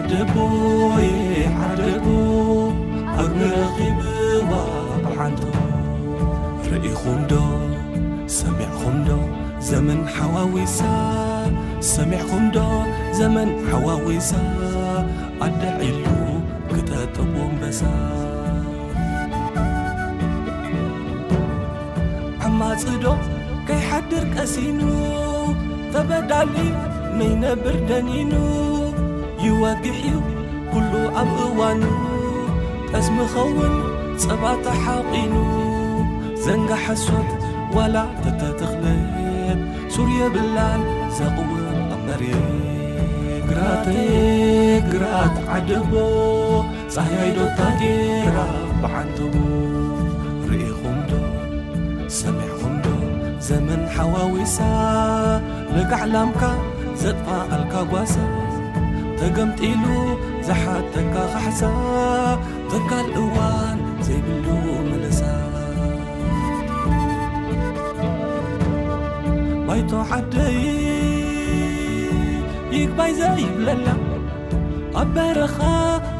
ዓደቦየ ዓደቦ፣ ኣግሪ ረኺብዋ ብሓንቶ። ርኢኹም ዶ ሰሚዕኹም ዶ ዘመን ሓዋዊሳ? ሰሚዕኹም ዶ ዘመን ሓዋዊሳ? ኣደ ዒሉ ክጠጥቦ ኣንበሳ። ዓማጺ ዶ ከይሓድር ቀሲኑ፣ ተበዳሊ ነይነብር ደኒኑ። ይወግሕ እዩ ኩሉ ኣብ እዋኑ፣ ጠስሚ ኸውን ጸባ ተሓቒኑ። ዘንጋ ሓሶት ዋላ ተተተኽለት፣ ሱር የብላን ዘቕውም ኣብ መሬት። ግራተይ ግራት ዓደቦ፣ ጻህያይ ዶ ታጌራ ብዓንተቦ። ርኢኹም ዶ ሰሚዕኹም ዶ ዘመን ሓዋዊሳ፣ ለጋዕ ላምካ ዘጥፋኣልካ ጓሳ። ተገምጢሉ ዝሓተካ ካሕሳ፣ ተካል እዋን ዘይብሉ ምልሳ። ባይቶ ዓደይ ይግባይ ዘይብለላ፣ ኣብ በረኻ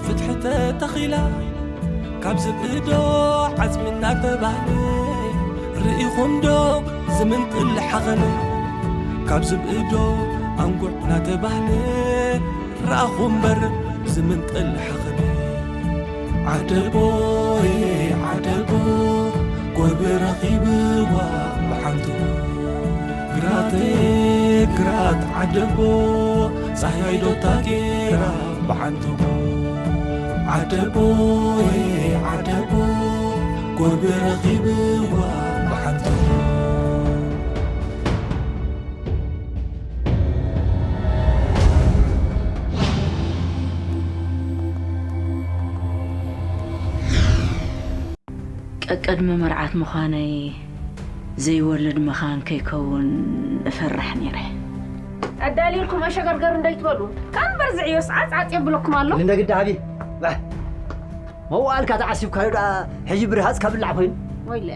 ፍትሒ ተተኺላ። ካብ ዝብኢ ዶ ዓጽሚ እናተባህለ፣ ርኢኹም ዶ ዝምንጥል ሓኸነ? ካብ ዝብኢ ዶ ኣንጉዕ እናተባህለ፣ ረኣኹ እምበር ዝምንጥል ሓኸነ። ዓደቦየ ዓደቦ፣ ጎርቢ ረኺብዋ ብሓንቶ። ግራተይ ግራት ዓደቦ፣ ጻህያይ ዶ ታጌራ ብዓንተቦ። ዓደቦየ ዓደቦ፣ ጎርቢ ረኺብዋ ብዓንተቦ። ቀቀድሚ መርዓት ምዃነይ ዘይወልድ መኻን ከይከውን እፈርሕ ነይረ። ኣዳልዩልኩም መሸገርገር እንደይትበሉ፣ ካብ እምበር ዝዕዮ ሰዓት ዓጽ የብለኩም ኣሎ። ንደግዲ ዓቢ፣ ባህ። መዋእልካ ተዓሲብካዮ ደኣ፣ ሕጂ ብርሃጽ ካብ ብላዕ ኮይኑ። ወይለ፣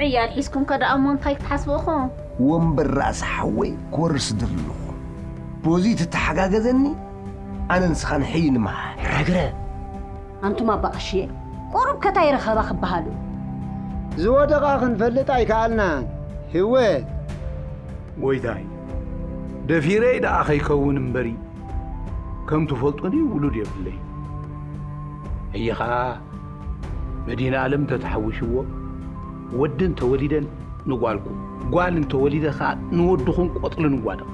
ዕያል ሒዝኩም ከ ደኣ እሞ እንታይ ክትሓስቡ ኢኹም? ወንበር ራእሲ ሓወይ ክወርስ ድሪ ኣለኹ። በዚ ትተሓጋገዘኒ፣ ኣነ ንስኻ ንሕይ ንምሃር። ረግረ። ኣንቱም ኣባ ቀሽየ፣ ቁሩብ ከታይ ረኸባ ክበሃሉ። ዝወደቓ ክንፈልጥ ኣይከኣልናን። ህይወት። ጎይታይ፣ ደፊረይ ደኣ ከይከውን እምበሪ፣ ከም ትፈልጡኒ ውሉድ የብለይ። ሕጂ ኸኣ መድህን ኣለም እንተተሓዊስዎ፣ ወዲ እንተወሊደን ንጓልኩም፣ ጓል እንተወሊደ ኸኣ ንወድኹም ቆጽሊ ንዋደቕ።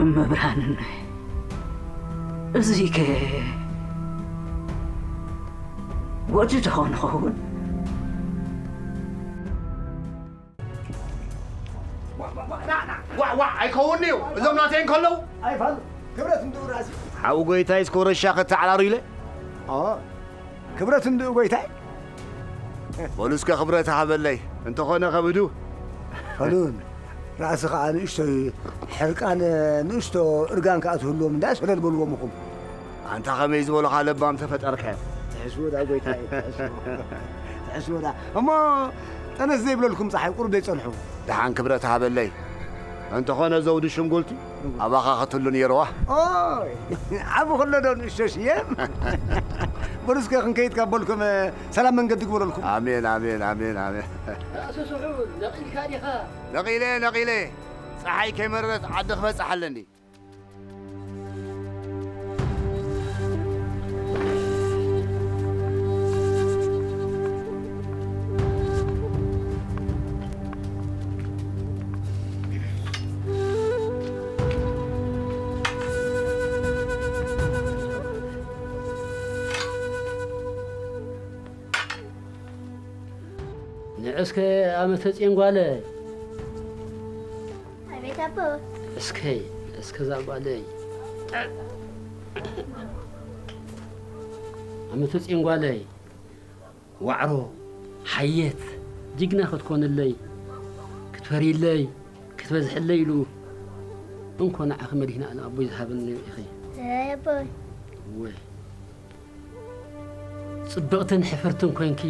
እመብርሃንን፣ እዙይ ከ ጎጂ ተኾን ኸውን? ዋዕ ዋዕ ኣይከውን'ዩ፣ እዞም ናተይ እንከለዉ። ኣይፋል፣ ክብረት እንድኡ ራእሲ። ሓው ጎይታይ እስከ ረሻ ከተዓራሩ ኢለ። ኦ፣ ክብረት እንድኡ ጎይታይ። በሉ እስከ ክብረት ሃበለይ፣ እንተኾነ ከብዱ። ፈሉን፣ ራእሲ ኸዓ ንእሽቶ ሕርቃን፣ ንእሽቶ እርጋን ከኣ ትህልዎም እንዳ ሸለል በልዎም እኹም። ኣንታ ኸመይ ዝበሉኻ ለባም ተፈጠርካ። ትሕስዎ ደኣ ጎይታይ፣ ትሕስዎ። ትሕስዎ ደኣ። እሞ ጠነስ ዘይብለልኩም ጸሓይ ቁሩብ ዘይጸንሑ። ደሓን ክብረት ሃበለይ። እንተኾነ ዘውዲ ሽንጉልቲ ኣባኻ ክትህሉ ነይርዋ። ኦይ፣ ዓቢ ከሎ ዶ ንእሽቶ ሽየም? በሉ እስከ ክንከይድ ካብ በልኩም፣ ሰላም መንገዲ ግበረልኩም። ኣሜን፣ ኣሜን፣ ኣሜን፣ ኣሜን። ራእሲ ስሑል፣ ነቒልካ ዲኻ? ነቒለ፣ ነቒለ። ጸሓይ ከይመረረት ዓዲ ክበጽሕ ኣለኒ። ንዕስከ ኣመተ ጽዮን ጓለይ። ኣቤት ኣቦ። እስከይ፣ እስከ እዛ ጓለይ። ኣመተ ጽዮን ጓለይ። ዋዕሮ፣ ሓየት፣ ጅግና ክትኮንለይ፣ ክትፈርይለይ፣ ክትበዝሕለይ ኢሉ እንኮ ንዓኺ መድህን ኣለም ኣቦይ ዝሃበኒ ኢኺ። ኣይ ኣቦይ። እወ። ጽብቕትን ሕፍርትን ኮንኪ፣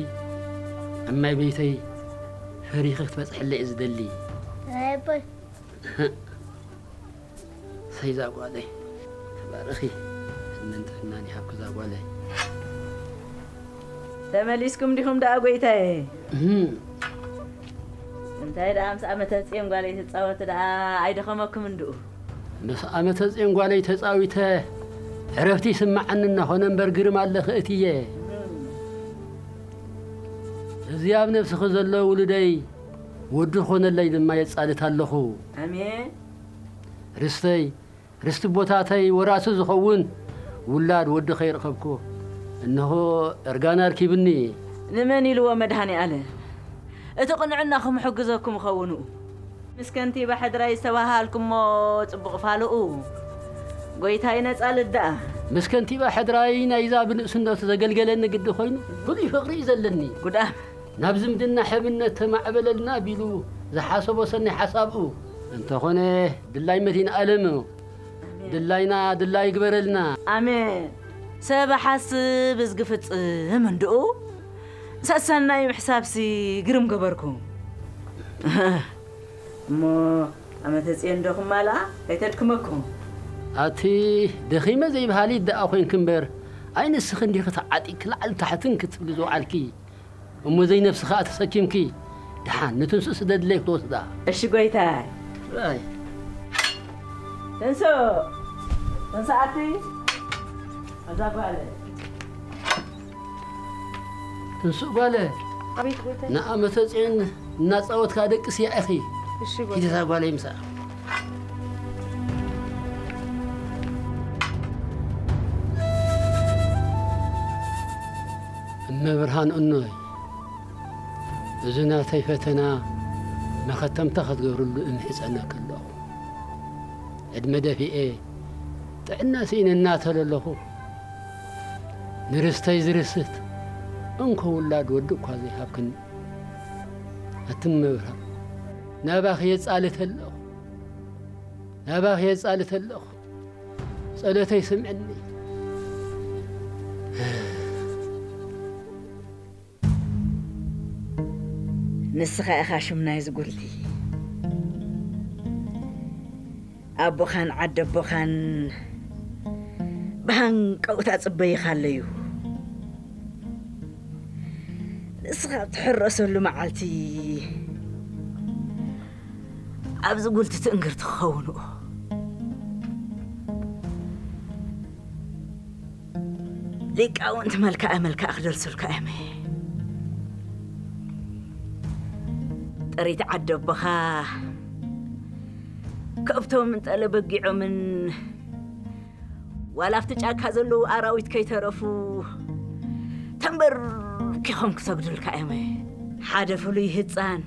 እማይ ቤተይ ፈሪኺ ክትበጽሕለይ እየ ዝደሊ። ኣይ ኣቦይ። ሰይዛ ጓለይ፣ ተባረኺ። ዕድመን ጥዕናን ይሃብኪ እዛ ጓለይ። ተመሊስኩም ዲኹም ደኣ ጎይታየ? እንታይ ደኣ ምስ ዓመተ ጽዮን ጓለይ ትጻወቱ ደኣ ኣይደኸመኩም እንድኡ? ምስ ዓመተ ጽዮን ጓለይ ተጻዊተ ዕረፍቲ ይስምዓኒ እናኾነ እምበር ግርም ኣለኺ እትየ። እዚ ኣብ ነብስኺ ዘሎ ውሉደይ ወዲ ኾነለይ ድማ የጻልት ኣለኹ። ኣሜን። ርስተይ ርስቲ ኣቦታተይ ወራሲ ዝኸውን ውላድ ወዲ ከይረኸብኩ፣ እንሆ እርጋን ኣርኪብኒ። ንመን ኢልዎ መድሃኔ ኣለም? እቲ ቅንዕናኹም ሕግዘኩም እኸውን። ምስ ከንቲባ ሕድራይ ዝተባሃሃልኩሞ ጽቡቕ ፋልኡ። ጎይታይ ነጻልት ደኣ። ምስ ከንቲባ ሕድራይ ናይዛ ብንእስነቱ ዘገልገለኒ ግዲ ኮይኑ ፍሉይ ፍቕሪ እዩ ዘለኒ። ጉዳም። ናብ ዝምድና ሕብነት ተማዕበለልና ቢሉ ዝሓሰቦ ሰናይ ሓሳብኡ እንተኾነ ድላይ መድህን ኣለም ድላይና ድላይ ይግበረልና። ኣሜን። ሰብ ሓስብ እዝጊ ፍጽም እንድኡ ሰሰናይ ምሕሳብሲ ግርም ገበርኩም። እሞ ኣመተ ጽዮን ዶ ክማልኣ ከይተድክመኩም። ኣቲ ደኺመ ዘይበሃሊት ደኣ ኮይንኪ እምበር ኣይ ንስኺ እንዲኺ ተዓጢቕኪ ላዕሊ ታሕትን ክትብሊ ዝወዓልኪ። እሞ ዘይነብሲ ኸኣ ተሰኪምኪ ደሓን ንትንሱ ስደድለይ ክትወስዳ። እሺ ጎይታይ። ራይ። ትንሱ ትንሱ ኣቲ ኣዛ ጓለ ትንሱ ጓለ ኣቤት ጎይታይ። ንኣመተ ጽዮን እናጻወትካ ደቅስያ ኢኺ። እሺ ሂጂ ጎይታይ። እዛ ጓለይ ምሳኣ። እመ ብርሃን እኖይ፣ እዚ ናተይ ፈተና መኸተምታ ክትገብርሉ እምሕጸነኪ ኣለኹ። ዕድመ ደፊኤ ጥዕና ስኢነ እናተለለኹ፣ ንርስተይ ዝርስት እንኮ ውላድ ወዲ እኳ ዘይሃብክኒ። ኣቲ እመ ብርሃን፣ ናባኺ የጻልት ኣለኹ፣ ናባኺ የጻልት ኣለኹ። ጸሎተይ ስምዕኒ። ንስኻ ኢኻ ሽም ናይዚ ጉልቲ። ኣቦኻን ዓደቦኻን ብሃንቀውታ ጽበይኻ ኣለዩ። ንስኻ እትሕረሰሉ መዓልቲ ኣብዚ ጉልቲ ትእንግርቲ ክኸውን እዎ። ሊቃውንቲ መልክዓ መልክዓ ክደርሱልካ እዮም። ጥሪት ዓዲ ኣቦኻ ከብቶምን ጠለ በጊዖምን ዋላ ኣብቲ ጫካ ዘለዉ ኣራዊት ከይተረፉ ተንበርኪኾም ክሰግዱልካ እዮም። ሓደ ፍሉይ ህፃን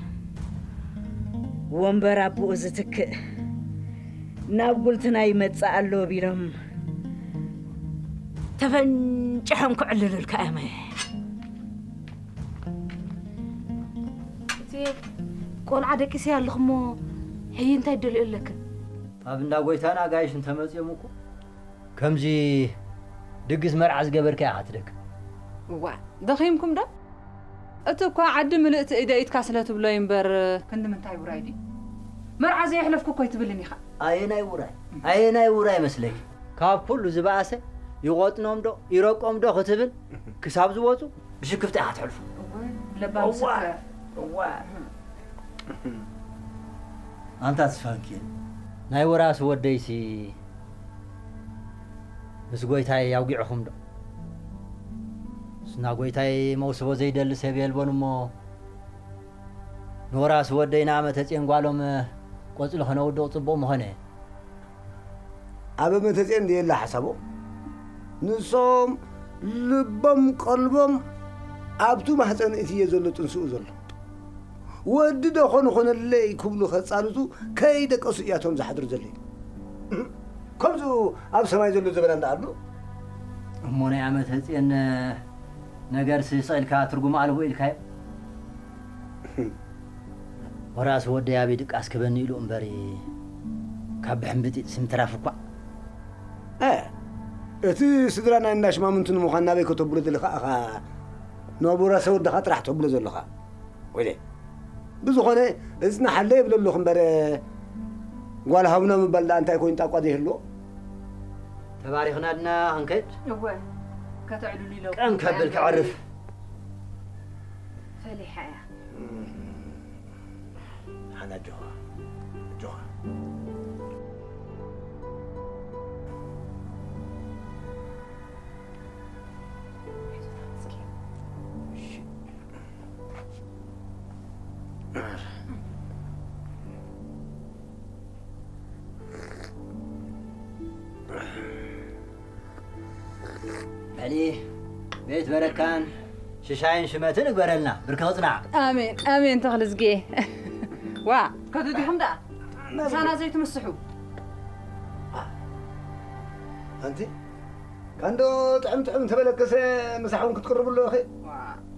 ወንበር ኣቦኡ ዝትክእ ናብ ጉልትና ይመጽእ ኣሎ ቢሎም ተፈንጭሖም ክዕልሉልካ እዮም። እቲ ቆልዓ ደቂሰ ኣለኹ እሞ ሕይ እንታይ ደልዮ ኣለክን? ኣብ እንዳ ጎይታን ኣጋይሽ እንተመጽኦም እኮ ከምዚ ድግስ መርዓ ዝገበርካ ኢኻ ትደክም። እዋ ደኺምኩም ዶ? እቲ እኳ ዓዲ ምልእቲ ኢደ ኢድካ ስለ ትብሎ እዩ እምበር ክንዲ ምንታይ ውራይ ድዩ? መርዓ ዘየሕለፍኩ እኮ ኣይትብልን ኢኻ። ኣየናይ ውራይ ኣየናይ ውራይ መስለኪ? ካብ ኩሉ ዝበኣሰ ይቆጥኖም ዶ ይረቆም ዶ ክትብል ክሳብ ዝወፁ ብሽክፍታ ኢኻ ትሕልፎ። ለባም ስፍረ። እዋ ኣንታ ስፋንኪ ናይ ወራሲ ወደይሲ ምስ ጎይታይ ኣውጊዕኹም ዶ? ስና ጎይታይ መውስቦ ዘይደሊ ሰብ የልቦን እሞ ንወራሲ ወደይ ንኣመተ ጽዮን ጓሎም ቆጽሊ ከነውድቕ ጽቡቕ ምኾነ። ኣብ ኣመተ ጽዮን ደየላ ሓሳቦም ንሶም ልቦም ቀልቦም ኣብቱ ማህፀን እቲ እየ ዘሎ ጥንስኡ ዘሎ ወዲ ዶ ኾን ኾነለይ ክብሉ ከጻልቱ ከይደቀሱ እያቶም ዝሓድሩ ዘለዩ። ከምዚ ኣብ ሰማይ ዘሎ ዘበና እንዳኣሉ እሞ ናይ ኣመተ ጽዮን ነገር ስስቕ ኢልካ ትርጉም ኣልቦ ኢልካዮ። ወራሲ ወደይ ኣበይ ድቃስ ክበኒ ኢሉ እምበሪ ካብ ብሕምብጢጥ ስም ትራፍ እኳ። እ፣ እቲ ስድራ ናይ እንዳ ሽማምንቱ ንምዃን ናበይ ከተብሎ ዘለኻ ኢኻ ናብ ወራሲ ወድኻ ጥራሕ ተብሎ ዘለኻ። ወይለ ብዝኾነ እጽናሓለ የብለለኹ እምበር ጓል ሃቡና ምባል ደኣ እንታይ ኮይኑ ጣቋ ዘይህልዎ። ተባሪኽና ድና ክንከድ? እወ፣ ከተዕልሉ ኢለ ቀን ከብል ክዕርፍ። ፈሊሓ እያ። ሓና ኣጆኻ፣ ኣጆኻ። በሊ ቤት በረካን ሽሻይን ሽመትን እግበረልና። ብርኪ ክጽናዕ። ኣሜን ኣሜን። ተኽልዝጌ ዋ ከትድኹም ደኣ ምሳና ዘይትምስሑ። ኣንቲ ካንዶ ጥዕም ጥዕም ተበለከሰ ምሳሕ እውን ክትቅርብሉ ኢኺ።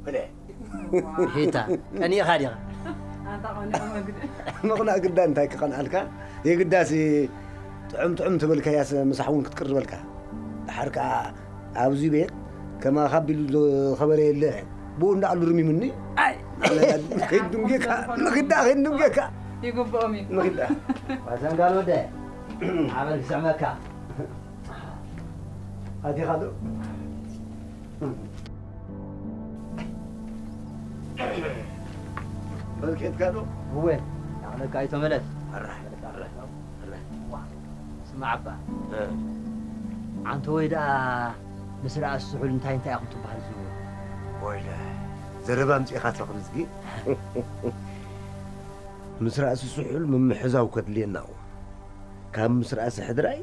በለ ሒታ ቀኒእኻ ዲኻ? መቕናእ ግዳ እንታይ ክቐንኣልካ? የግዳሲ ጥዑም ጥዑም ተበልካያስ ምሳሕ እውን ክትቅርበልካ። ደሓር ከኣ ኣብዚ ቤት ከማኻ ኣቢሉ ዝኸበረ የለ። ብኡ እንዳኣሉ ርሚሙኒ። ኣይ! ከይድንጌካ፣ ንኺዳ ከይድንጌካ። ይግብኦም እዩ። ንኺዳ። ዋዘንጋል ወደ ዓበል ክስዕመካ። ኣቲኻ ዶ? በልኬትካ ዶ? እወ፣ ኣቕለካ ኣይተመለስ። ኣራሕ፣ ኣራሕ፣ ኣራሕ። ስማዕ ኣባ፣ ዓንቶ ወይ ደኣ ምስ ርኣስ ስሑል እንታይ እንታይ ኢኹም ትበሃል ዝብሉ? ወይለ፣ ዘረባ ኣምጺእኻ ተኽልዝጊ። ምስ ራእሲ ስሑል ምምሕዛው ከድልየና እዎ። ካብ ምስ ራእሲ ሕድራይ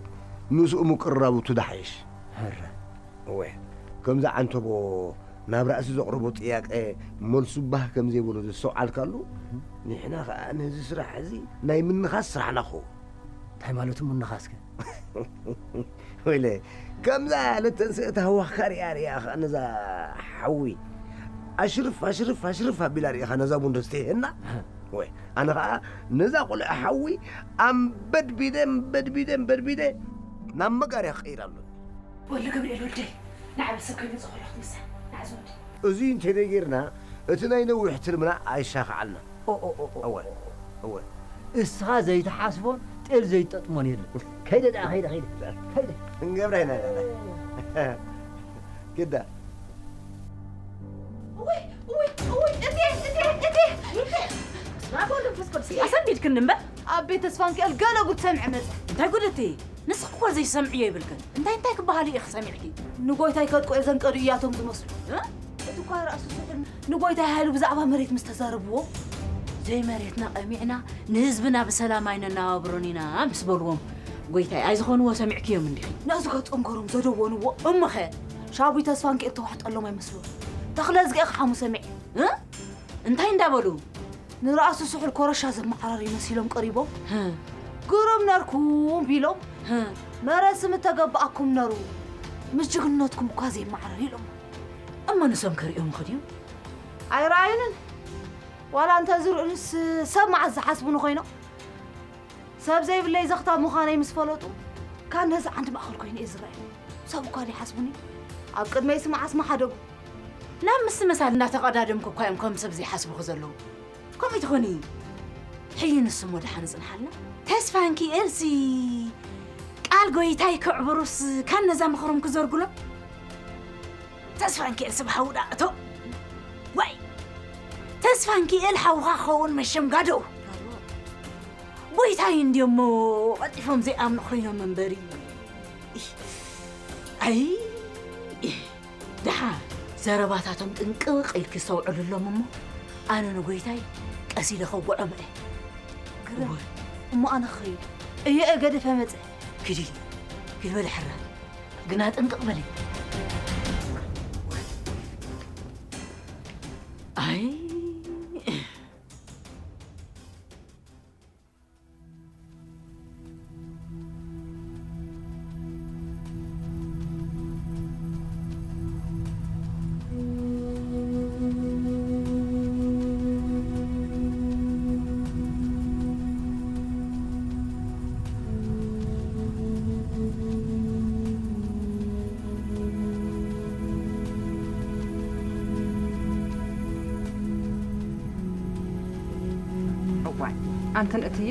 ምስኡ ምቅርራቡ ትዳሓይሽ። ሕረ። እወ፣ ከምዚ ዓንተቦ ናብ ራእሲ ዘቕረቦ ጥያቄ መልሱ ባህ ከም ዘይበሎ ዘስተውዓልካሉ፣ ንሕና ኸኣ ነዚ ስራሕ እዚ ናይ ምንኻስ ስራሕና ክኸውን። እንታይ ማለቱ ምንኻስከ? ወይለ፣ ከምዛ ለተንስእቲ ህዋኽካ ሪኣ ሪኣ ኸኣ ነዛ ሓዊ ኣሽርፍ ኣሽርፍ ኣሽርፍ ኣቢላ ሪኢኻ ነዛ ቡን ዶ ስተይህና? ወይ ኣነ ኸኣ ነዛ ቆልዓ ሓዊ ኣንበድቢደ ኣንበድቢደ ኣንበድቢደ ናብ መጋርያ ክቕይራ ኣሎኒ። ወልደ ገብርኤል ወደይ፣ ንዓበ ሰብ ከይመጽእ ከሎ ክትምሰል፣ ንዓዘወዲ። እዙይ እንተደይ ጌርና፣ እቲ ናይ ነዊሕ ትልምና ኣይሻኽዓልና። ኦ፣ ኦ፣ ኦ፣ ኦ። እወ፣ እወ። እስኻ ዘይትሓስቦን ጤል ዘይትጠጥሞን የለን። ከይደ ደኣ፣ ከይደ፣ ከይደ፣ ከይደ። ክንገብራ ኢና፣ ኢና፣ ኢና። ግዳ። ውይ፣ ውይ፣ ውይ፣ እቴ፣ እቴ፣ እቴ፣ እቴ። በስመ ኣብ ወወልድ ወመንፈስ ቅዱስ። ኣሰንቢድክኒ እምበር። ኣቤ ተስፋንኪኤል ገለ ጉድ ሰምዐ መጸ። እንታይ ጉድ እቴ? ንስኺ እኮ ዘይሰምዕዮ የብልክን። እንታይ እንታይ ክበሃል ኢኺ ሰሚዕኪ? ንጎይታይ ከጥቅዑ ዘንቀዱ እያቶም ዝመስሉ። እ? እቲ እኳ ራእሲ ስሑል ንጎይታይ ሃይሉ ብዛዕባ መሬት ምስ ተዛረብዎ፣ ዘይመሬትና ቀሚዕና ንህዝብና ብሰላም ኣይነነባብሮን ኢና ምስ በልዎም፣ ጎይታይ ኣይዝኾንዎ ሰሚዕክዮም እንዲኺ? ነዚ ገጾም ገሮም ዘደወንዎ። እምኸ? ሻቡይ ተስፋንኪኤል ተዋሕጠሎም ኣይመስልዎን። ተኽለዝጊ ክሓሙ ሰሚዐ። እ? እንታይ እንዳበሉ? ንራእሲ ስሑል ኮረሻ ዘመዓራሪ መሲሎም ቀሪቦም፣ ህም። ግሩም ነርኩም ቢሎም፣ ህም። መረሲ ምተገባኣኩም ነሩ፣ ምስ ጅግንነትኩም እኳ ዘይመዓረር ኢሎም። እሞ ንሶም ከሪኦምኺ ድዮም? ኣይረኣዩንን። ዋላ እንተዝርእዩንስ ሰብ መዓስ ዝሓስቡኒ ኮይኖም? ሰብ ዘይብለይ ዘኽታም ምዃነይ ምስ ፈለጡ፣ ካብ ነዚ ዓንዲ ማእኸል ኮይነ እየ ዝረኣዮም። ሰብ እኳ ዘይሓስቡኒ፣ ኣብ ቅድመይሲ መዓስ ምሓደጉ? ናብ ምስትምሳል እናተቐዳደምኩ እኳ እዮም ከም ሰብ ዘይሓስቡኺ ዘለዉ። ከምኡ ኣይትኾኒ። ሕይ ንሱ እሞ ደሓን ይጽንሓልና። ተስፋንኪኤልሲ ቃል ጎይታይ ከዕብሩስ ካብ ነዛ ምኽሮም ክዘርጉሎም? ተስፋንኪኤል ሰብ ሓዉ ደኣ እቶ። ዋይ! ተስፋንኪኤል ሓውኻ ክኸውን መሸም ጋደው። ጎይታይ እንድዮሞ ቀልጢፎም ዘይኣምኑ ኮይኖም እምበሪ። ኣይ! ደሓን ዘረባታቶም ጥንቅቕ ኢልኪ ኣስተውዕልሎም እሞ፣ ኣነ ንጎይታይ ቀስ ኢለ ከውግዖም እየ። ግርም። እሞ ኣነ ክኸይድ እየ፣ እየ ገደፈ መጸ። ኪዲ፣ ኪዲ በሊ ሕራ። ግና ጥንቅቕ በሊ። ኣይ! እዋይ ኣንተን እትየ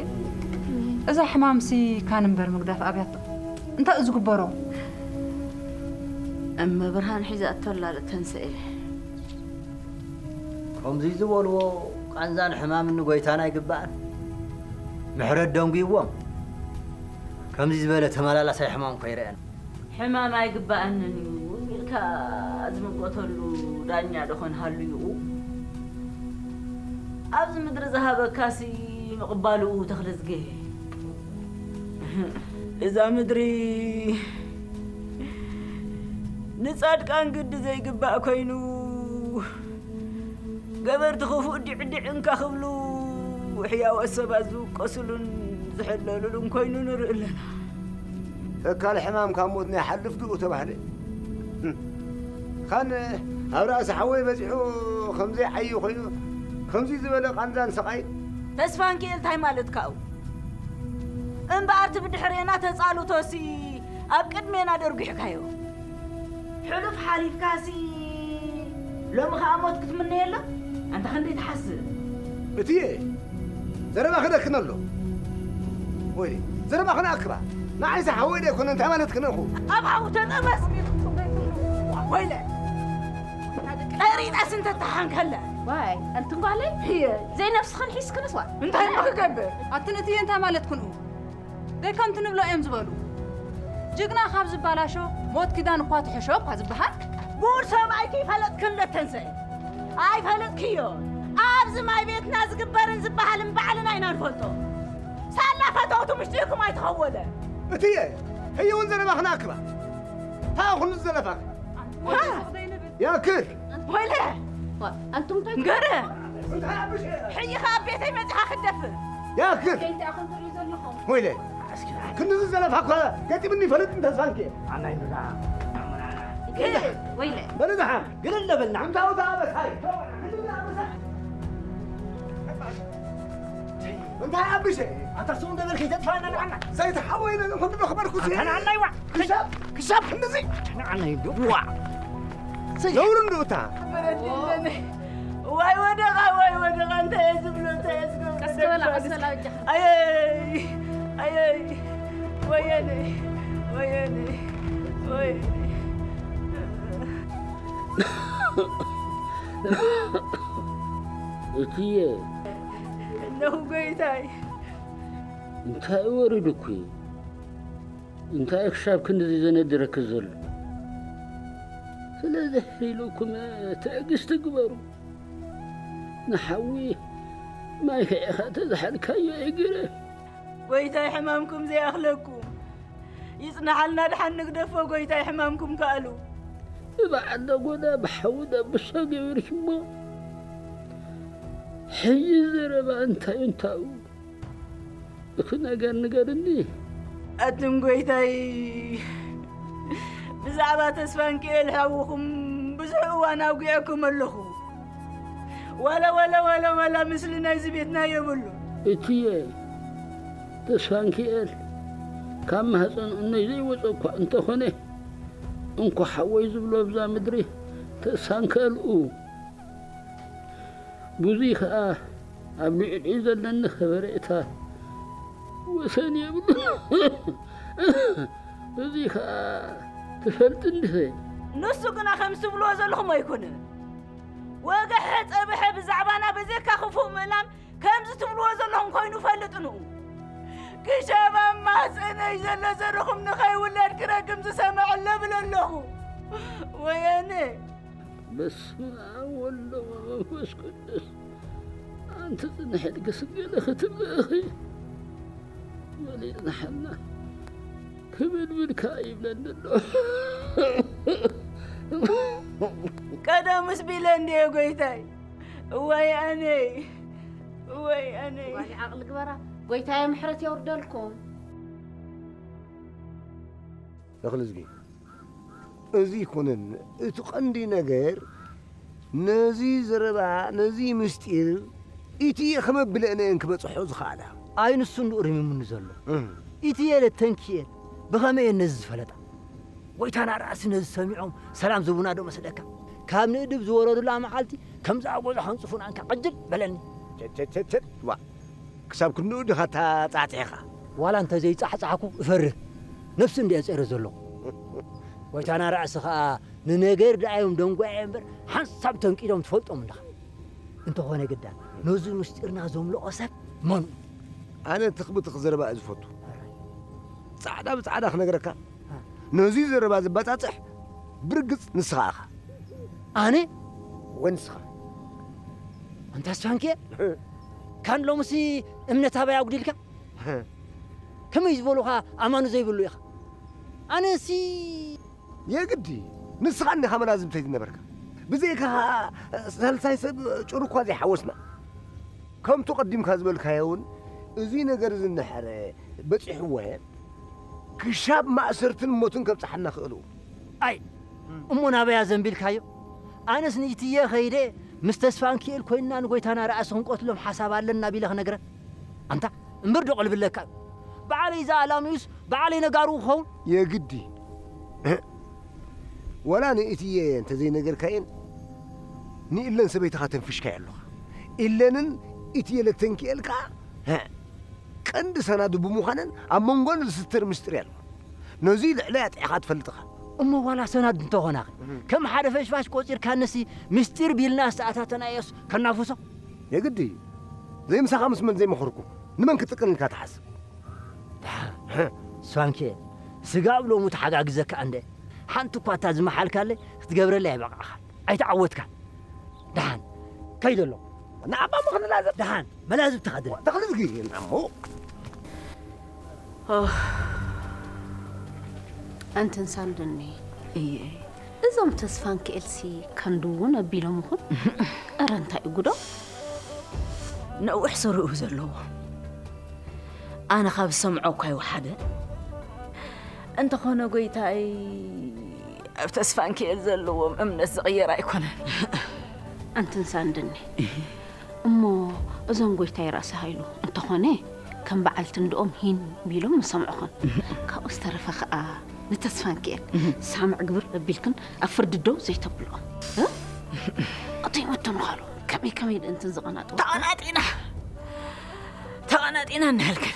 እዛ ሕማምሲ ካን እምበር ምግዳፍ ኣብያቶ እንታይ እዩ ዝግበሮ? እመ ብርሃን ሒዛቶ ኣላ ተንስኤ። ከምዚ ዝበልዎ ቃንዛን ሕማምን ንጎይታና ኣይግባእን። ምሕረት ደንጉይዎም። ከምዚ ዝበለ ተመላላሳይ ሕማም ከይረአን። ሕማም ኣይግባኣንን እዩ ኢልካ ዝምጎተሉ ዳኛ ዶ ኾን ሃልዩኡ? ኣብዚ ምድሪ ዝሃበካሲ ምቕባልኡ ተኽለዝጌ። እዛ ምድሪ ንጻድቃን ግዲ ዘይግባእ ኮይኑ፣ ገበርቲ ክፉእ ዲዕዲዕ እንካ ክብሉ፣ ሕያዋት ሰባት ዝውቀስሉን ዝሕለሉሉን ኮይኑ ንርኢ ኣለና። ተካል ሕማም ካብ ሞት ናይ ሓልፍ ድኡ ተባህለ። ካን ኣብ ራእሲ ሓወይ በጺሑ ከምዘይ ዓዩ ኮይኑ፣ ከምዚ ዝበለ ቃንዛን ስቓይ። ተስፋንኪኤል፣ እንታይ ማለትካ እዩ? እምበኣር እቲ ብድሕሬና ተጻልቶሲ ኣብ ቅድሜና ደርጒሕካዮ። ሕሉፍ ሓሊፍካሲ ሎሚ ኸኣ ሞት ክትምነየሎም? ኣንታ ክንደይ ትሓስብ? እትዬ፣ ዘረባ ክደክን ኣሎ። ወይ፣ ዘረባ ክነኣክባ። ንዓይሲ ሓወይ ዶ ኣይኮነ፣ እንታይ ማለት ክነኹ? ኣብ ሓዊ ተጠበስ። ወይለ፣ ቀሪጣስ እንተተሓንከለ። ዋይ፣ ኣንትን ጓለይ፣ እየ። ዘይነፍስኽን ሒዝክንስ ዋ? እንታይ እሞ ክገብር? ኣትን እትዬ እንታይ ማለት ክንኡ? ደይ ከምቲ ንብሎ እዮም ዝበሉ። ጅግና ካብ ዝባላሾ ሞት ኪዳን እኳ ትሕሾ እኳ ዝበሃል። ጉድ ሰብኣይኪ ይፈለጥክን ለተንሰ። ኣይፈለጥክዮ። ኣብዚ ማይ ቤትና ዝግበርን ዝበሃልን ባዕልና ኢና ንፈልጦ። ሳላ ፈተውቱ ምሽጢርኩም ኣይተኸወለ። እትዬ፣ ህየ እውን ዘረባ ክነኣክባ። ታኹን ዘለፋ። ሃ! ያክል። ወይለ! ዋ፣ ኣንቱም እንታይ ንገረ! ሕጂ ኸኣ ኣብ ቤተይ መጺኻ ክትደፍር። ያክል። እንታይ ኢኹም ትርእዩ ዘለኹም? ወይለ! ክንድዚ ዘለፋ እኳ ገጢምኒ ይፈልጥ እንተ ተስፋንኪ። ኣናይ ብዛ። ግን፣ ወይለ! በል ዝሓም። ግን እንደበልና። እንታይ ወታ ኣበሳይ? እንታይ ኣብሸ? ኣታ ስሙ እንደበልከ ይተጥፋና ንዓና። ዘይተሓወይነ ንኹሉ ዶ ክበርኩ ሲ? ኣታ ንዓና ይዋ። ክሻብ፣ ክሻብ ክንድዚ። ኣታ ንዓና ይዋ። ነውሩ እንዶ እታ። ዋይ ወደቓ፣ ዋይ ወደቓ፣ እንታይ እየ ዝብሎ፣ እንታይ እየ ዝገብሮ? ቀስ በላ፣ ቀስ በላ፣ በጃኻ። ኣየይ፣ ኣየይ፣ ወየነይ፣ ወየነይ፣ ወየነይ። እትዬ። እነሆ ጎይታይ። እንታይ ወሪዱኪ? እንታይ ክሻብ ክንድዚ ዘነድረኪ ዘሎ? ስለዚ ኢልኩም ትዕግስቲ ግበሩ። ንሓዊ ማይ ከዒኻ ተዝሓልካዮ ኣይግረ። ጎይታይ ሕማምኩም ዘይኣኽለኩም። ይጽናሓልና ድሓን ንግደፎ ጎይታይ ሕማምኩም ከኣሉ። ብበዓል ደጎዳ ብሓዊ ደብሶ ገቢርኪሞ። ሕጂ ዘረባ እንታይ እንታዩ? እቲ ነገር ንገርኒ። ኣቱም ጎይታይ፣ ብዛዕባ ተስፋንኪኤል ሓውኹም ብዙሕ እዋን ኣውጊዐኩም ኣለኹ። ዋላ፣ ዋላ፣ ዋላ፣ ዋላ ምስሊ ናይዚ ቤትና የብሉን። እትዬ፣ ተስፋንኪኤል ካብ ማህፀን እኖይ ዘይወፀ እኳ እንተኾነ፣ እንኮ ሓወይ ዝብሎ ኣብዛ ምድሪ ተሳንከልኡ። ብዙይ ኸኣ ኣብ ልዕሊኡ ዘለኒ ከበሬታ ወሰን የብሉን። እዚ ኸኣ ትፈልጢ እንዲኺ? ንሱ ግና ከምዚ ትብልዎ ዘለኹም ኣይኮነን። ወግሐ ጸብሐ ብዛዕባና በዘይካ ክፉእ ምእላም ከምዚ ትብልዎ ዘለኹም ኮይኑ ፈልጥንኡ። ክሻብ ኣብ ማህፀነይ ዘሎ ዘርኹም ንኸይውለድ ክረግም ዝሰምዐ ለብል ኣለኹ። ወየነ። በስመ ኣብ ወወልድ ወመንፈስ ቅዱስ። ኣንቲ ጽንሕ ኢልኪ ስገለ ክትብሊ ኢኺ። ወሊጽናሓና ክብልብል ከኣ ይብለኒ ኣሎ። ቀደምስ ቢለ እንድየ ጎይታይ። እዋይ ኣነይ፣ እዋይ ኣነይ። ጓል ዓቕሊ ግበራ። ጎይታየ ምሕረት የውርደልኩም። ተኽልዝጊ፣ እዚ ኣይኮነን እቲ ቀንዲ ነገር። ነዚ ዘረባ፣ ነዚ ምስጢር ኢትየ ከመብለአነ እየን ክበጽሖ ዝኸኣላ። ኣይ ንሱ እንዶ ርሚሙኒ ዘሎ። እም። ኢትየ ለተንኪኤል ብኸመይ እየን ነዚ ዝፈለጣ? ጎይታና ራእሲ ነዚ ሰሚዖም ሰላም ዝቡና ዶ መስለካ? ካብ ንእድብ ዝወረዱላ መዓልቲ ከምዛ ጎዛ ከንጽፉና እንካ ዕጅል በለኒ። ቸቸቸቸ፣ ዋ፣ ክሳብ ክንድኡ ዲኻ ታጻዕጺዕኻ? ዋላ እንተ ዘይጻሕጻሕኩ እፈርህ። ነፍሲ እንድየ ጸይረ ዘለኹ። ጎይታና ራእሲ ኸኣ ንነገር ደኣ እዮም ደንጓየ እምበር ሓንሳብ ተንቂዶም ትፈልጦም እንድኻ። እንተኾነ ግዳ ነዚ ምስጢርና ዘምለቖ ሰብ መኑ? ኣነ ትኽብትኽ ዘረባ እየ ዝፈቱ። ጻዕዳ ብጻዕዳ ክነግረካ፣ ነዚ ዘረባ ዝበጻጽሕ ብርግጽ ንስኻ ኢኻ። ኣነ? ወንስኻ። ኣንታ ስፋንኬ፣ ካን ሎምሲ እምነት ኣበይ ኣጉዲልካ? ከመይ ዝበሉኻ ኣማኑ ዘይብሉ ኢኻ? ኣነሲ የግዲ ንስኻ እንዲኻ መላዝምተይ ዝነበርካ። ብዘይካ ሳልሳይ ሰብ ጭሩ እኳ ዘይሓወስና። ከምቱ ቀዲምካ ዝበልካዮ እውን፣ እዚ ነገር እዚ እንድሕር በጺሕዎ፣ ክሻብ ማእሰርትን ሞትን ከብጽሓና ክእሉ። ኣይ፣ እሞ ናበያ ዘንቢልካዮ? ኣነስ ንኢትየ ኸይደ ምስ ተስፋንኪኤል ኮይንና ንጎይታና ርኣሲ ክንቆትሎም ሓሳብ ኣለና ቢለ ክነግረን። ኣንታ እምበር ዶ ቀልብለካ እዩ? ባዕለይ ዝኣላሚኡስ ባዕለይ ነጋሩ ክኸውን? የግዲ። ወላ ንኢትየ እንተዘይነገርካየን፣ ንኢለን ሰበይትኻ ተንፊሽካዮ ኣለኻ። ኢለንን ኢትየ ለተንኪኤል ከኣ፣ ቀንዲ ሰናዱ ብምዃነን ኣብ መንጎን ዝስተር ምስጢር ኣሎ። ነዚ ልዕለይ ኣጥዒኻ ትፈልጥ ኢኻ። እሞ ዋላ ሰናድ እንተኾናኸ፣ ከም ሓደ ፈሽፋሽ ቆጺርካንሲ ምስጢር ቢልና ዝተኣታተናዮስ ከናፍሶ? የግዲ እዩ። ዘይምሳኻ ምስ መን ዘይመኸርኩ፣ ንመን ክጥቅን ኢልካ ትሓስብ? ደሓን። ስፋንኬ፣ ስጋብ ሎሚ ተሓጋግዘካ እንደ፣ ሓንቲ እኳ እታ ዝመሓልካለይ ክትገብረለይ ኣይበቃዕኻን፣ ኣይተዓወትካን። ደሓን፣ ከይደ ኣሎ። ንዓባ ምኽንላዘብ። ደሓን፣ መላዝብ ተኸድነ። ተኽሊ ዝግይን ኣሞ። ኦህ፣ ኣንትን ሳንድኒ። እየ። እዞም ተስፋንኪኤልሲ ከንድውን ኣቢሎም ይኹን? እረ እንታይ እዩ ጉዶም? ነዊሕ ስርኡ ዘለዎ። ኣነ ካብ ዝሰምዖ እኳ ይወሓደ። እንተኾነ ጎይታይ፣ ኣብ ተስፋንኪኤል ዘለዎም እምነት ዝቕየር ኣይኮነን። ኣንትን ሳንድኒ። እሞ እዞም ጎይታይ ራእሲ ሃይሉ እንተኾነ ከም በዓል ትንድኦም ሂን ቢሎም ምሰምዑኽን። ካብኡ ዝተረፈ ኸኣ ንተስፋንኪኤል ሳምዕ ግብር ኣቢልክን ኣብ ፍርዲ ደው ዘይተብልኦም። እ? እተይመተኑ ኻሉ ከመይ ከመይ ደእንትን ዝቐናጥዎ? ተቐናጢና! ተቐናጢና እናሃልክን።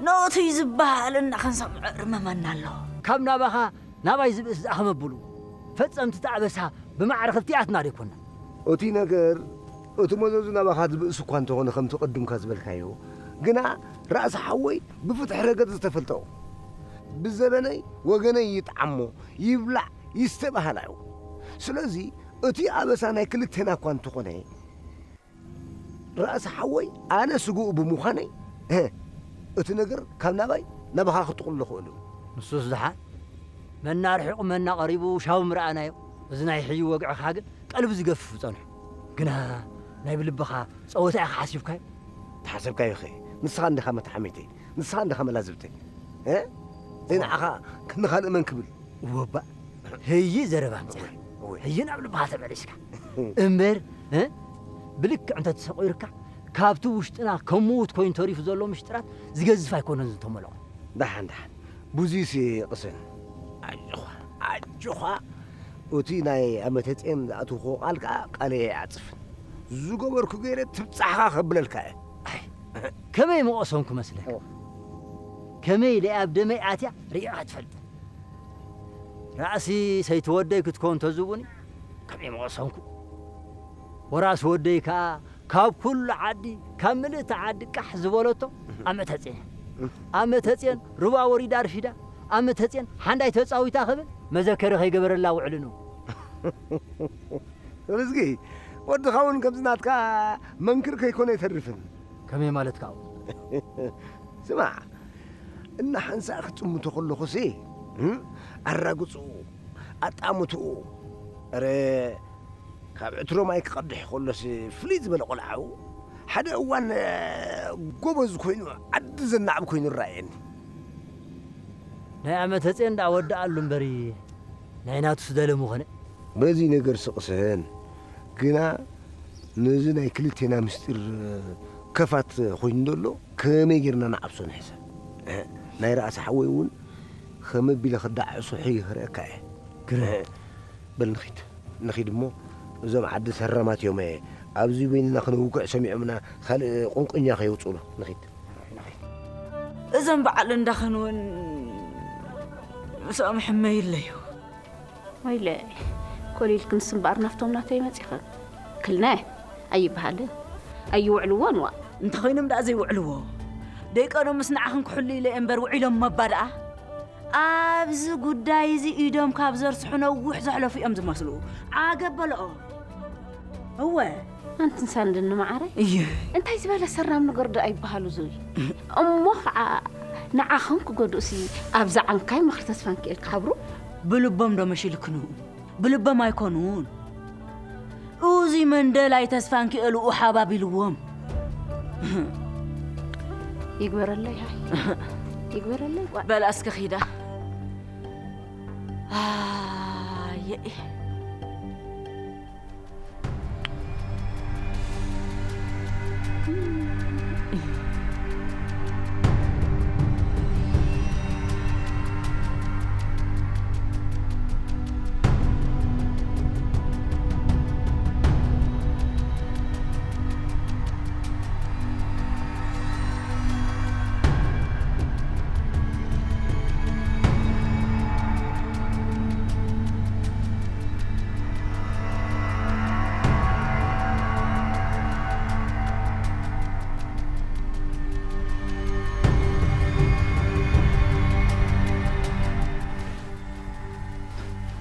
ነኦቱይ ዝበሃል እና ክንሰምዖ እርመመና ኣሎ። ካብ ናባኻ ናባይ ዝብእስ ዝኣኸመብሉ ፈጸምቲ እቲ ኣበሳ ብማዕረ ክልቲኣትና ዶ ኣይኮና? እቲ ነገር፣ እቲ መዘዙ ናባኻ ዝብእስ እኳ እንተኾነ ከምቲ ቅድምካ ዝበልካዮ፣ ግና ራእሲ ሓወይ ብፍትሒ ረገድ ዝተፈልጠኦ። ብዘበነይ ወገነይ ይጥዓሞ፣ ይብላዕ፣ ይስተ በሃላይ እዩ። ስለዚ እቲ ኣበሳ ናይ ክልቴና እኳ እንተኾነ፣ ራእሲ ሓወይ ኣነ ስግኡ ብምዃነይ፣ እ፣ እቲ ነገር ካብ ናባይ ናባኻ ክጥቕሎ ክእሉ። ንሱስ ደሓን መና ርሒቑ መና ቀሪቡ ሻቡ ምረኣናዮ። እዚ ናይ ሕጂ ወግዕኻ ግን ቀልቢ ዝገፍፍ ጸንሑ። ግና ናይ ብልብኻ ጸወታ ኢኻ ሓሲብካዮ። ተሓሰብካዮ ኸ? ንስኻ እንዲኻ መተሓሚተይ፣ ንስኻ እንዲኻ መላዝብተይ። እ? ዘይንዓኻ ክንኻልእ መን ክብል? ወባእ፣ ህዪ ዘረባ ኣምጺኻ። እወ፣ እወ። ህዪ ናብ ልብኻ ተመሊስካ። እምበር፣ እ? ብልክዕ እንተተሰቒሩካ፣ ካብቲ ውሽጥና ከም ምዉት ኮይኑ ተሪፉ ዘሎ ምሽጥራት ዝገዝፍ ኣይኮነን ዝተመልኦ። ደሓን፣ ደሓን። ብዙይሲ ቅሰን። ኣጆኻ፣ ኣጆኻ። እቲ ናይ ኣመተጼን ዝኣትውክዎ ቃል ከኣ ቃለይ ኣይዓጽፍን። ዝገበርኩ ገይረ ትብጻሕኻ ከብለልካ እየ። ኣይ፣ ከመይ መቐሰንኩ መስለካ? እወ። ከመይ ኢለ ኣብ ደመይ ኣትያ ርእየያ ትፈልጥ? ራእሲ ሰይቲ ወደይ ክትከውን ተዝቡኒ፣ ከመይ መቐሰንኩ። ወራስ ወደይ ከኣ ካብ ኩሉ ዓዲ፣ ካብ ምልእቲ ዓዲ ቃሕ ዝበለቶ ኣመተጼን። ኣመተጼን ሩባ ወሪዳ ኣርፊዳ፣ ኣመተጼን ሓንዳይ ተጻዊታ ክብል መዘከሪ ከይገበረላ ውዕልኑ። ርዝጊ፣ ወድኻ እውን ከምዚ ናትካ መንክር ከይኮነ ኣይተርፍን። ከመይ ማለትካ? ስማዕ፣ እናሓንሳእ ክጥምቶ ከለኹሲ፣ እም፣ ኣራግጽኡ፣ ኣጣምትኡ፣ እረ፣ ካብ ዕትሮ ማይ ክቐድሕ ከሎሲ ፍልይ ዝበለ ቆልዓኡ፣ ሓደ እዋን፣ እ፣ ጎበዝ ኮይኑ፣ ዓዲ ዘናዕብ ኮይኑ ይረኣየኒ። ናይ ኣመተጼን ደኣ ወድኣሉ እምበሪ፣ ናይ ናቱስ ደለ ምኾነ። በዚ ነገር ስቕሰን፣ ግና ነዚ ናይ ክልቴና ምስጢር ከፋት ኮይኑ ዘሎ ከመይ ጌርና ንዓብሶ ንሕሰብ። እ፣ ናይ ራእሲ ሓወይ እውን ከመ ቢለ ክዳዕሶ ሕይ ክርእየካ እየ። ግርም። እ፣ በል ንኺድ፣ ንኺድ እሞ እዞም ዓዲ ሰራማት እዮም፣ ኣብዚ በይንና ክንውግዕ ሰሚዖምና ካልእ ቁንቁኛ ከየውፅኡሉ። ንኺድ። እዞም በዓል እንዳኸን እውን ምስኦም ሕመይ ኣለዩ። ወይለ፣ ኮሊል ክንስ እምበኣር ናፍቶም ናተይ መጺኸን። ክልነ ኣይበሃልን። ኣይውዕልዎን ዋ። እንተኾይኖም ደኣ ዘይውዕልዎ። ደይቀኖም ምስ ንዓኽን ክሕሉ ኢለ እምበር ውዒሎም መባ ደኣ። ኣብዚ ጉዳይ እዚ ኢዶም ካብ ዘርስሑ ነዊሕ ዘሕለፉ እዮም ዝመስሉ። ዓገብ በልኦ። እወ። ኣንትን ሳንድን ንመዓረይ? እየ። እንታይ ዝበለ ሰራም ነገር ደኣ ይበሃሉ ዝብል? እሞ ኸዓ ንዓኽን ክጎድኡሲ ኣብዛ ዓንካይ ምኽሪ ተስፋንኪኤል ክሓብሩ? ብልቦም ዶ መሽ ኢልክኑ? ብልቦም ኣይኮኑን። እዚ መንደላይ ተስፋንኪኤል ሓባቢልዎም። ይግበረለይ፣ ሃይ። ይግበረለይ፣ ጓል። በላ እስከ ኺዳ። ኣየኢ።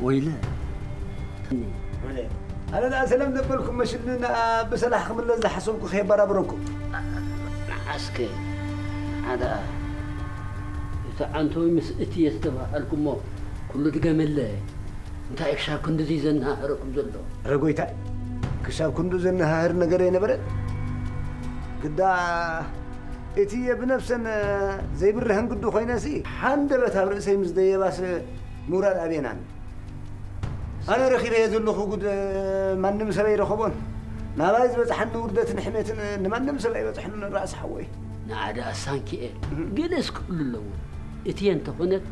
ወይለ። ኣነ ደኣ ሰላም ዘበልኩም መሽልና ብሰላሕ ክምለስ ዝሓሰብኩ ከየበራብረኩም። ንዓስከ ንዓ ደኣ እቲ ዓንቶይ ምስ እቲ እየ ዝተባሃልኩሞ ኩሉ ድገመለ። እንታይ ክሻብ ክንድዚ ዘናሃረኩም ዘሎ? ረ ጎይታይ፣ ክሻብ ክንዱ ዘናሃህር ነገር ኣይነበረን። ግዳ እቲ እየ ብነፍሰን ዘይብርሀን ግዱ ኮይነሲ፣ ሓንደበት ኣብ ርእሰይ ምስ ደየባስ ምውራድ ኣቤናን። ኣነ ረኺበዮ ዘለኹ ጉድ ማንም ሰብ ኣይረኸቦን። ናባይ ዝበጽሓኒ ውርደትን ሕሜትን ንማንም ሰብ ኣይበጽሐንን ራእሲ ሓወይ። ንዓዳ ሳንኪኤል፣ እህ። ገለ እስክሉ ኣለዎ። እቲ እንተኾነት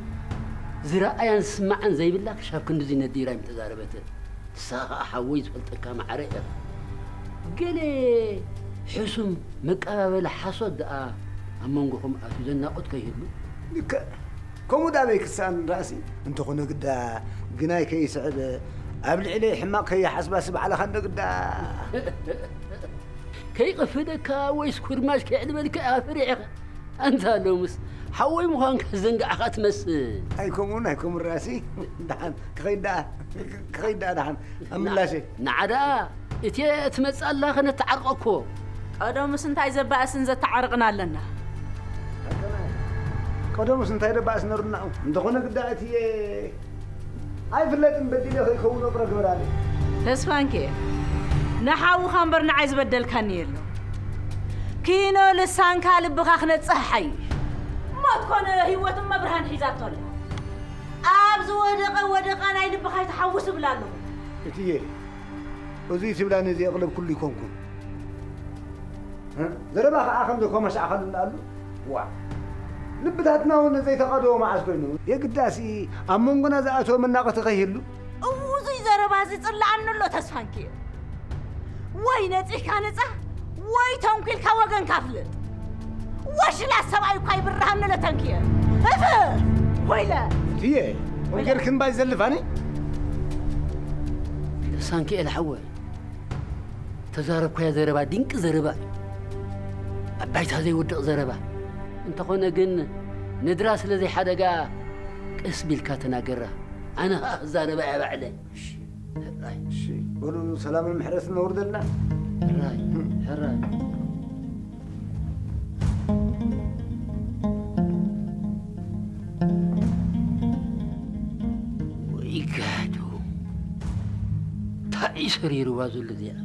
ዝረኣያን ዝስማዓን ዘይብላ ክሻብ ክንድዚ ነዲራ ኣይምተዛረበትን። ንስኻ ኸኣ ሓወይ ዝፈልጠካ ማዕረ ኢኻ። ገለ ሕሱም መቀባበሊ ሓሶት ደኣ ኣብ መንጎኹም ኣትዩ ዘናቑት ከይህሉ? ልክዕ። ከምኡ ደኣ በይ ክሰኣን ራእሲ። እንተኾነ ግዳ ግናይ ከይስዕብ ኣብ ልዕለይ ሕማቕ ከይሓስባሲ ባዕልኻ እንዶ ግዳ። ከይቕፍደካ ወይስ ኩርማሽ ከይዕልበልካ ኢኻ ፈሪሕኻ? ኣንታ ሎምስ ሓወይ ምዃንካ ዝዘንጋዕኻ ትመስል። ኣይከምኡን ኣይከምኡን ራእሲ። ደሓን ክኸይድ ደኣ፣ ክኸይድ ደኣ ደሓን። ኣብ ምላሸይ። ንዓ ደኣ እትየ እትመጽእ ኣላ ከነተዓርቆ እኮ። ቀደሙስ እንታይ ዘባእስን ዘተዓርቕን ኣለና? ቀደሙስ እንታይ ደባእስ ነሩና? እንተኾነ ግዳ እትየ ኣይፍለጥን በዲለ ከይከውን እቕረ ግበራለይ። ተስፋንኬ፣ ንሓውኻ እምበር ንዓይ ዝበደልካኒ የሎ። ኪኖ ልሳንካ ልብኻ ክነጽህ ሓይሽ። ሞት ኮነ ህይወት እመ ብርሃን ሒዛቶ ኣላ። ኣብ ዝወደቐ ወደቓ ናይ ልብኻ ይትሓውስ እብል ኣለኹ። እትዬ፣ እዙይ ትብላኒ እዚ ኣቕለብ ኩሉ ይኮንኩን። እ? ዘረባ ኸዓ ከም ዘኮመሻዕኻሉ ኣሉ። ዋ። ልብታትና እውን ዘይተቐደዎ መዓስ ኮይኑ? የግዳሲ ኣብ መንጎና ዝኣተወ መናቐቲ ከይህሉ? እውዙይ ዘረባ እዚ ጽልኣኒ ኣሎ ተስፋንኪ። ወይ ነጺህካ ንጻህ፣ ወይ ተንኲልካ ወገንካ ፍለጥ። ወሽላ ሰብኣይ እኳ ይብርሃኒ ለተንክየ። እፍ! ወይለ! እትዬ፣ ወንጌል ክንባይ ዘልፋኒ? ሳንኪኤል ሓወይ፣ ተዛረብካዮ ዘረባ ድንቂ ዘረባ እዩ። ኣብ ባይታ ዘይወድቕ ዘረባ። እንተኾነ ግን ንድራ ስለ ዘይሓደጋ ቀስ ቢልካ ተናገራ። ኣነ ኸኣ ክዛረባ እየ ባዕለይ። እሺ። ሕራይ። እሺ፣ በሉ ሰላምን ምሕረትን ነውርደልና። ሕራይ፣ ሕራይ። ወይ ጋዶ፣ እንታይ እዩ ሰሪርዋ ዘሎ እዚኣ?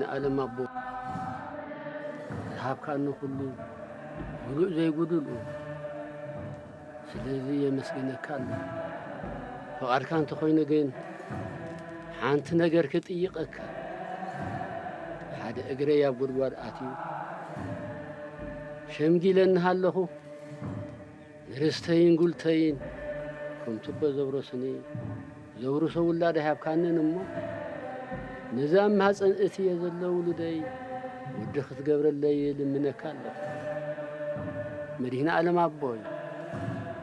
ንዓለም ኣቦ ዝሃብካኒ ኩሉ ምሉእ ዘይጉዱል እዩ። ስለዚ የመስግነካ ኣለኹ። ፍቓድካ እንተኾይኑ ግን ሓንቲ ነገር ክጥይቐካ። ሓደ እግረይ ኣብ ጉድጓድ ኣትዩ ሸምጊለ እንሃለኹ ንርስተይን ጉልተይን ከም ቱቦ ዘብረሱኒ ዘውርሶ ውላድ ኣይሃብካንን እሞ፣ ነዛ ኣብ ማህፀን እትየ ዘሎ ውሉደይ ወዲ ክትገብረለይ ልምነካ ኣለኹ። መድህን ዓለም ኣቦይ፣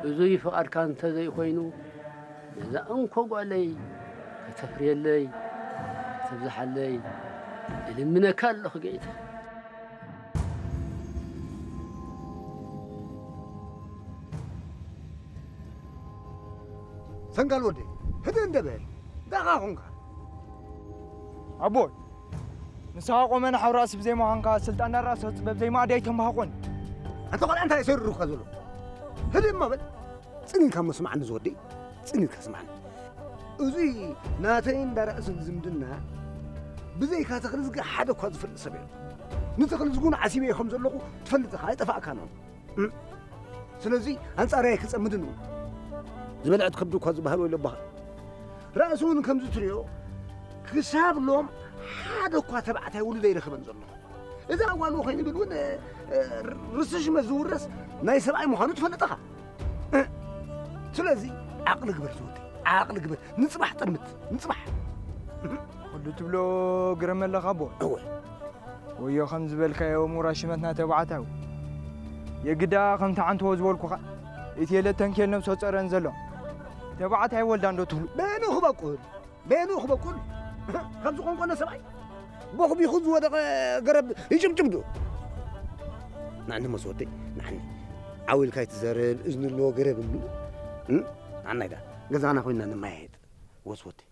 እዙይ ፍቓድካ እንተዘይኮይኑ፣ ነዛ እንኮ ጓለይ ከተፍርየለይ፣ ከተብዝሓለይ እልምነካ ኣለኹ ጌታ። ሰንጋል ወደይ፣ ህድእ እንደ በል፣ ደኻ ኹንካ። ኣቦይ፣ ንስኻ ቆመን ሓውራስ ብዘይምዃንካ፣ ስልጣን ዳራስ ጥበብ ዘይማእዲ ኣይተምሃቆን። ኣንተ ቆልዓ እንታይ ሰሪሩካ ዘሎ? ህድእ እሞ በል። ጽን ኢልካ እሞ ስምዓኒ ዝወደይ፣ ጽን ኢልካ ስምዓኒ። እዙይ ናተይን ዳራእስን ዝምድና ብዘይካ ተኽልዝጊ ሓደ እኳ ዝፈልጥ ሰብ የለን። ንተኽልዝጊ እውን ዓሲበዮ ከም ዘለኹ ትፈልጥ ኢኻ፣ ኣይጠፋእካን። እም። ስለዚ ኣንጻረይ ኣይክጸምድን እዩ። ዝበልዐት ከብዲ እኳ ዝበሃል ወይሎ ኣቦኻ። ራእሲ እውን ከምዚ ትሪኦ ክሳብ ሎም ሓደ እኳ ተባዕታይ ውሉድ ኣይረኸበን ዘሎ። እዛ ጓል ኮይኑ ግን እውን፣ እ፣ እ፣ ርስቲ ሽመት ዝውረስ ናይ ሰብኣይ ምዃኑ ትፈልጥ ኢኻ። እ፣ ስለዚ ዓቕሊ ግበር ዝወዲ፣ ዓቕሊ ግበር። ንጽባሕ ጥርምት፣ ንጽባሕ። እህ። ኩሉ ትብሎ ግረም ኣለኻ ኣቦ። እወ። ወዮ ከም ዝበልካዮ ምውራስ ሽመትና ተባዕታዊ። የግዳ ከምቲ ዓንተዎ ዝበልኩኻ፣ እቲ የለ ተንኬል ነብሶ ጸረን ዘሎ። ተባዕታይ ወልዳ እንዶ ትብሉ። በይኑ ክበቁል፣ በይኑ ክበቁል። ከምዚ ቆንቆነ ሰብኣይ ቦኽቢኹ ዝወደቐ ገረብ ይጭምጭም ዶ? ንዓኒ መስ ወደይ፣ ንዓኒ። ዓው ኢልካ ኣይትዛረብ፣ እዝኒ ኣለዎ ገረብ እምኒ። እም? ንዓናይ ደኣ ገዛና ኮይንና ንመያየጥ። ወስ ወደይ።